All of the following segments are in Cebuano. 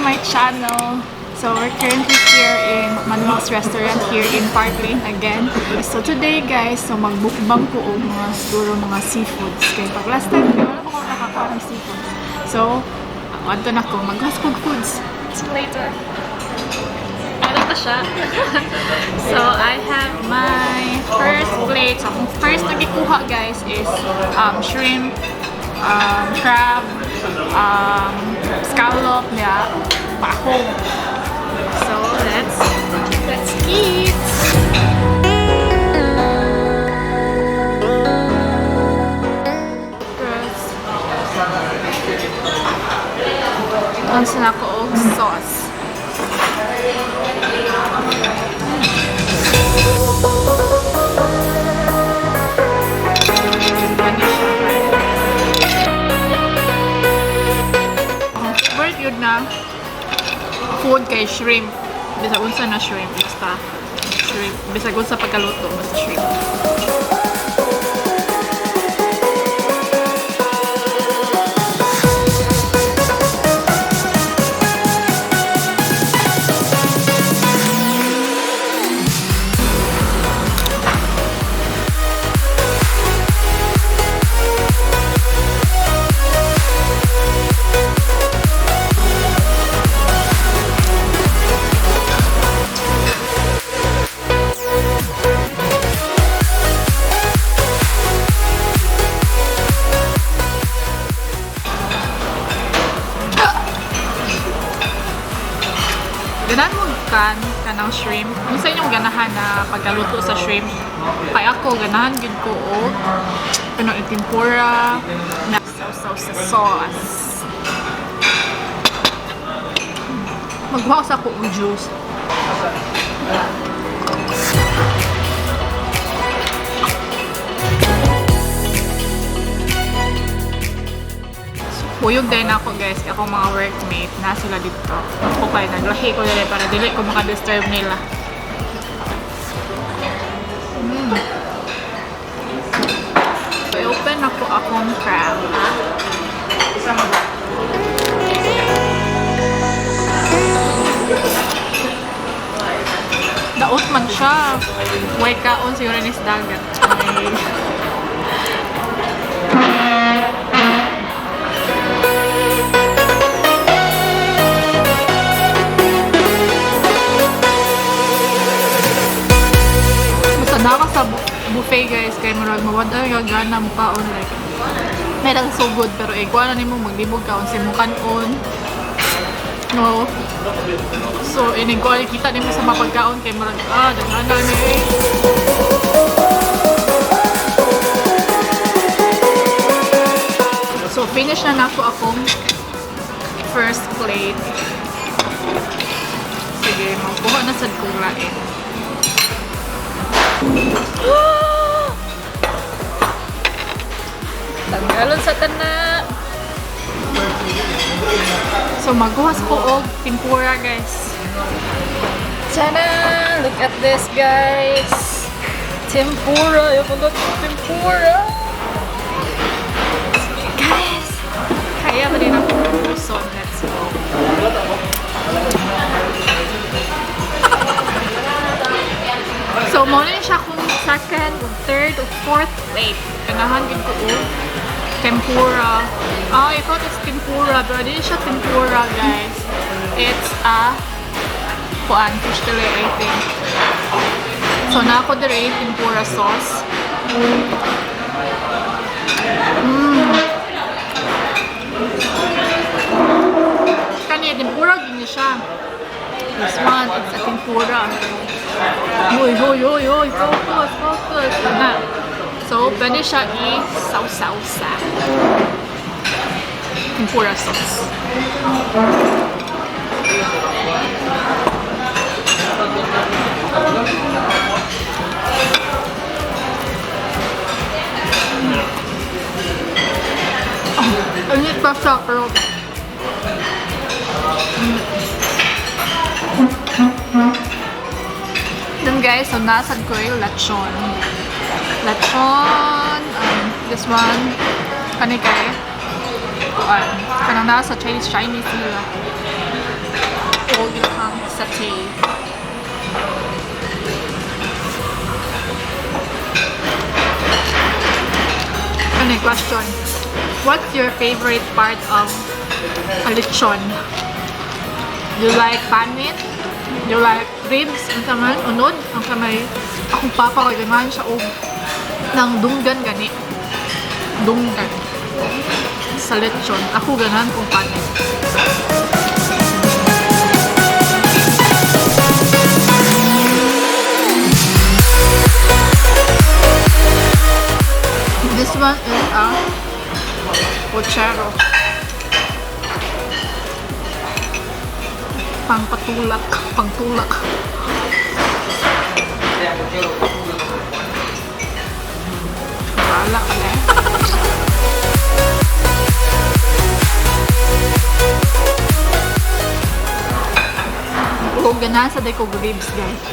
My channel. So we're currently here in Manmix Restaurant here in Parklane again. So today, guys, so magmukbang ko og mga siguro mga seafoods. Kay pag last time, di wala ko nakakaon ng seafoods. So, adto na ko, maghuwas kog foods. See you later. Ano to siya? So, I have my first plate. So, akong first na gikuha, guys, is shrimp, crab, scallop, yeah, pahong. So, let's eat! First, unsa na ko og sauce. Ano siya? Ang favorite yun na food kay shrimp. Bisag unsa na shrimp, basta shrimp. Bisag unsa pagkaluto, basta shrimp. Ganahan mo kan kanang shrimp? Unsa inyong ganahan na pagkaluto sa shrimp? Kay ako ganahan gyud ko og kanang tempura na sausaw sa sauce. Maghuwa sa ko og juice. Kuyog din ako, guys, kay akong mga workmate na sila dito. Ako kay naglahi ko dili para dili ko maka-disturb nila. So, i-open ako akong crab. Daot man siya. Way kaon siguro ni sa dagat. Ay. Basta na ako sa buffet, guys, kay murag mawad-an ka gana mo kaon, like may lang so good, pero eh kuha na nimo maglibog ka unsa imong kanon, no? So inig kuha kita nimo sa mapagkaon kay murag daghan na ni eh. So finish na nako akong first plate. Sige, magkuha na sad kong lain. Tanggalon sa tana. So maghuwas ko og tempura, guys. Tada! Look at this, guys. Tempura. I forgot tempura. Guys, kaya ba din ako puson? Let's go. So, mo na siya kung second, third, or fourth plate. Ganahan gid ko og tempura. Oh, I thought it's tempura, pero di siya tempura, guys. It's a kuan, fish fillet, I think. So, na ako dire tempura sauce. Kani, tempura gini siya. This one, it's a tempura. Hoy, hoy, hoy, hoy, focus, focus. Na. So, pwede siya i-sausaw sa tempura sauce. Oh, init pa siya, pero Then guys, so nasad ko yung lechon. Lechon, this one, kani kay, kuan, kanang nasa Chinese, Chinese nila. Og ilang satay. Ano yung question? What's your favorite part of a lechon? Do you like panit? Do you like ribs? Ang taman, unod? Ang kamay, akong papa ko ganahan siya og ng dunggan gani. Dunggan. Sa lechon. Ako ganahan kong panit. This one is a pochero. Pangpatulak. Pangtulak. Wala ka na eh. Oo, ganahan sad ko ribs, guys.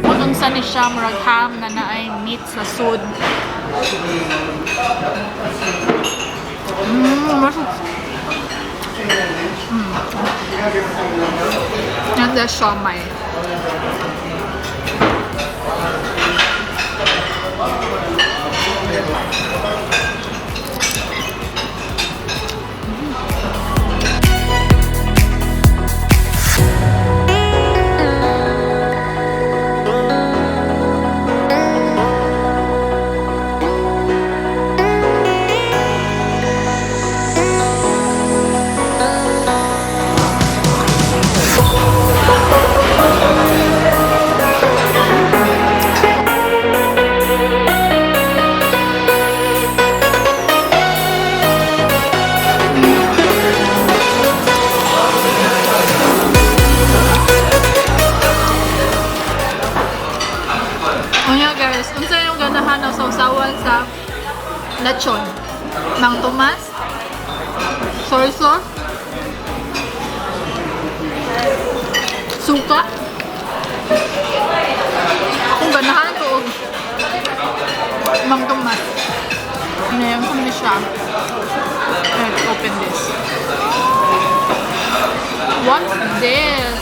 Kung unsa ni siya, murag ham na naay meat sa sud. And the siomai. Unya guys, unsa yung ganahan ng sausawan sa lechon? Mang Tomas? Soy sauce? Suka? Akong ganahan ko og Mang Tomas. Ngayon ko ni siya. Let's open this. What's this?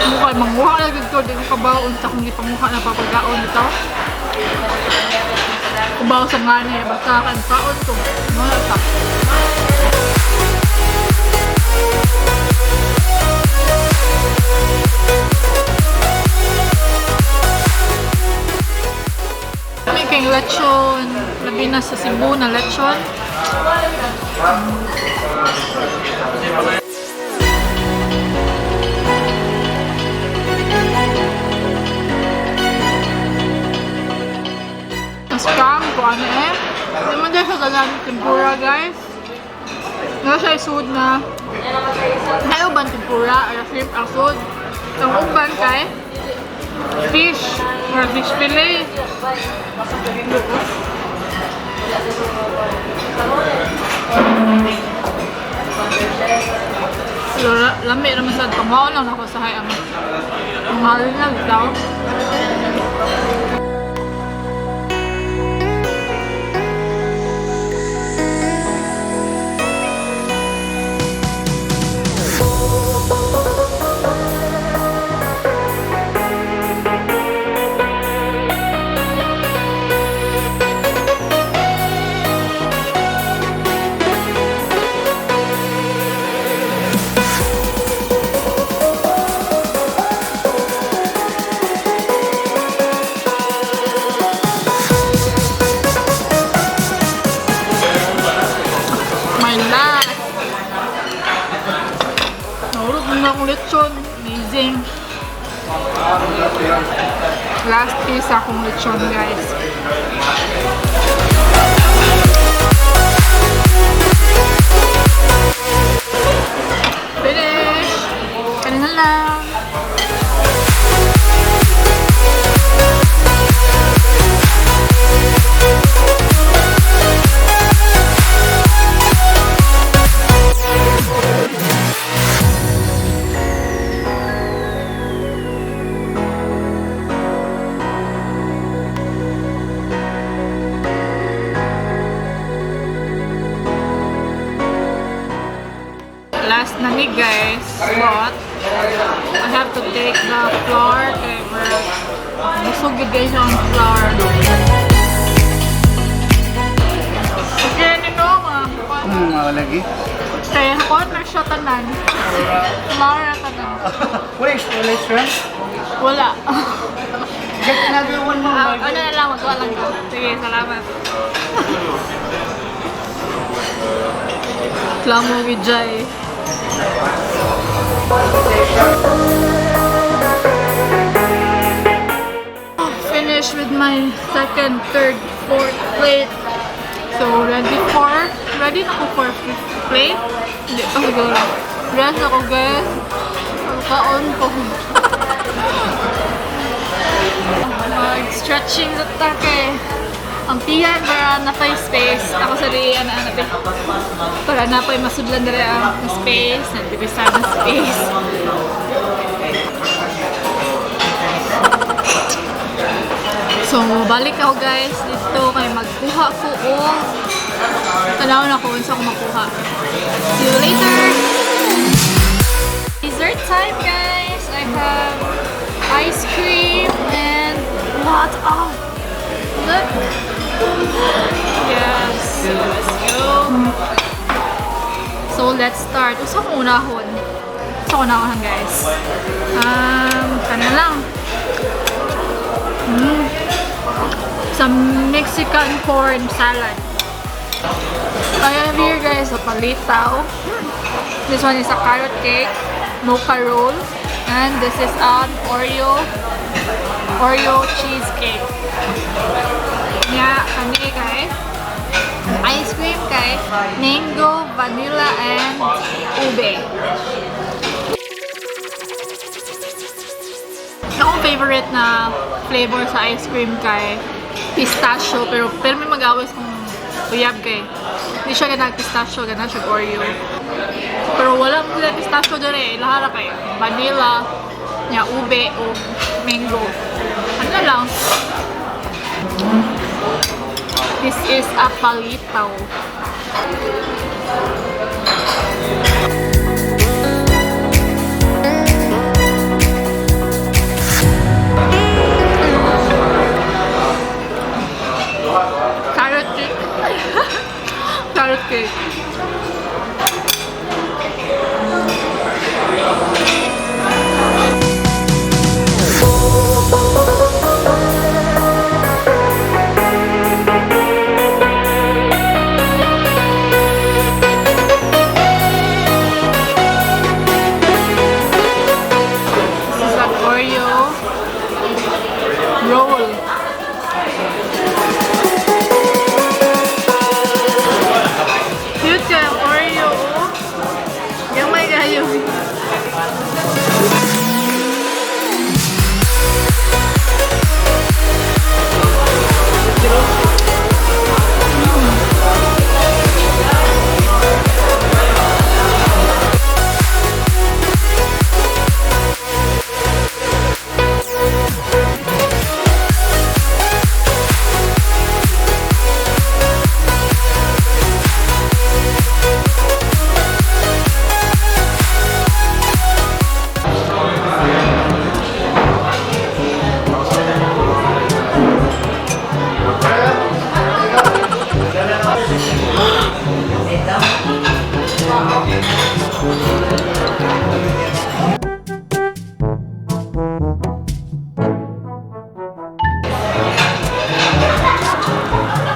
Mukha, manguha lagi ko. Di ko kabaw unsa kung gipanguha na papagaon ito. Kubaw sa ngani, basta kan kaon ko. Wala ta. May kayong lechon. Labi na sa Cebu na lechon. Scam ko ano eh. Hindi man dahil sa tanan tempura, guys. Nga siya isud na Nayo ban tempura or shrimp ang sud. Ang uban kay fish or fish fillet. Pero lami naman sa pangaon lang ako sa hay ang mahal na daw. My last. Nahurot na akong lechon. Amazing. Last piece akong lechon, guys. Finish! Kanina lang. Last na ni, guys. But I have to take the flour kay busog gyud guys ang flour. Okay, nino mga Lagi. Kaya kuan na siya tanan. Flour na tanan. Wala wala shrimp? Wala. Get another one more. Ah, ano na lang, magawa lang ko. Sige, salamat. Klamo with Jai. Finished with my second, third, fourth plate. So, ready na ko for fifth plate. Hindi pa siguro. Rest ako, guys. Ang kaon ko. Mag-stretching sa take. Ang tiyan para napay space. Ako sa riyan na hanapin. Para napay masudlan diri ang space. Nagbibisan na space. So, balik ako, guys, dito kay magkuha ko og tanaw na ko unsa ko makuha. See you later! Dessert time, guys! I have ice cream and lot of, look! Yes, so let's go. So let's start. Usa ko unahon. Usa ko unahon, guys. Kana lang. Some Mexican corn salad. I have here, guys, a palitaw. This one is a carrot cake, mocha roll, and this is an Oreo cheesecake. Yeah, kani kay ice cream kay mango, vanilla, and ube. Akong favorite na flavor sa ice cream kay pistachio, pero may mag-awis kung uyab kay hindi siya ganang pistachio, ganang siya Oreo. Pero wala mo sila pistachio dere, lahara kay vanilla, nya ube o mango. Ano lang? This is a palitaw. Carrot cake. Carrot cake. This is an Oreo roll. Cute kaayo ang Oreo, oh. Gamay kaayo.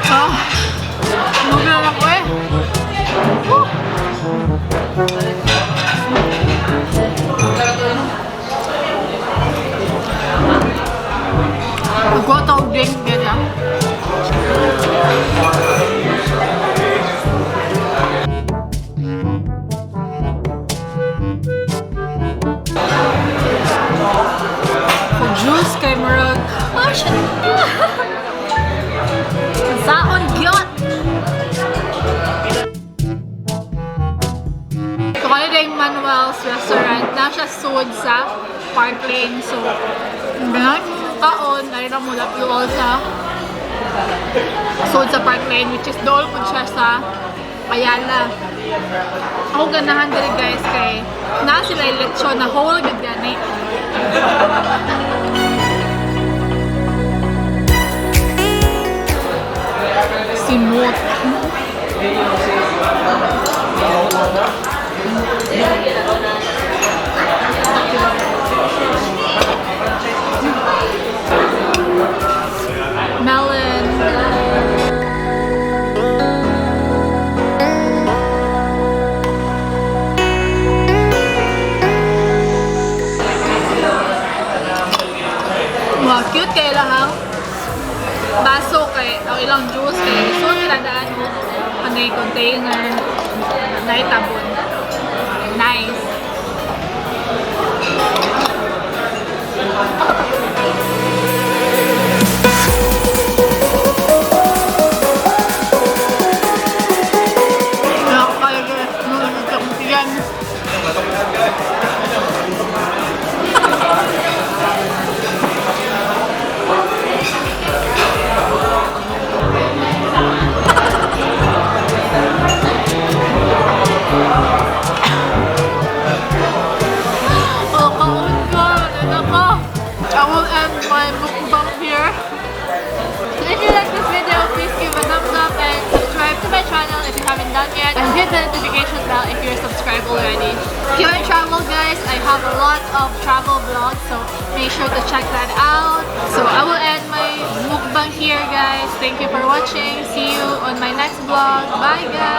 Ah, Mugla na ko eh. Woo! Magkuha ta og drink gud ah. Kung juice kay murag, oh shit. Saon gyud. So, kaya yung Manuel's Restaurant na siya sud sa Park Lane. So, ganun kaon, ay ra mo all sa sud sa Park Lane, which is dool pud siya sa Ayala. Ako ganahan diri, guys, kay naa sila lechon na whole gud gani. Simot. Melon. Wow, cute kay ilahang baso kay ang ilang juice kay so daan mo ano yung container na itabon. Nice. Nakakalaga. Oh, kaon ko. Ano ko? I will end my mukbang here. So if you like this video, please give a thumbs up and subscribe to my channel if you haven't done yet. And hit the notification bell if you're subscribed already. If you want to travel, guys, I have a lot of travel vlogs, so make sure to check that out. So I will end my mukbang here, guys. Thank you for watching. See you on my next vlog. Bye, guys!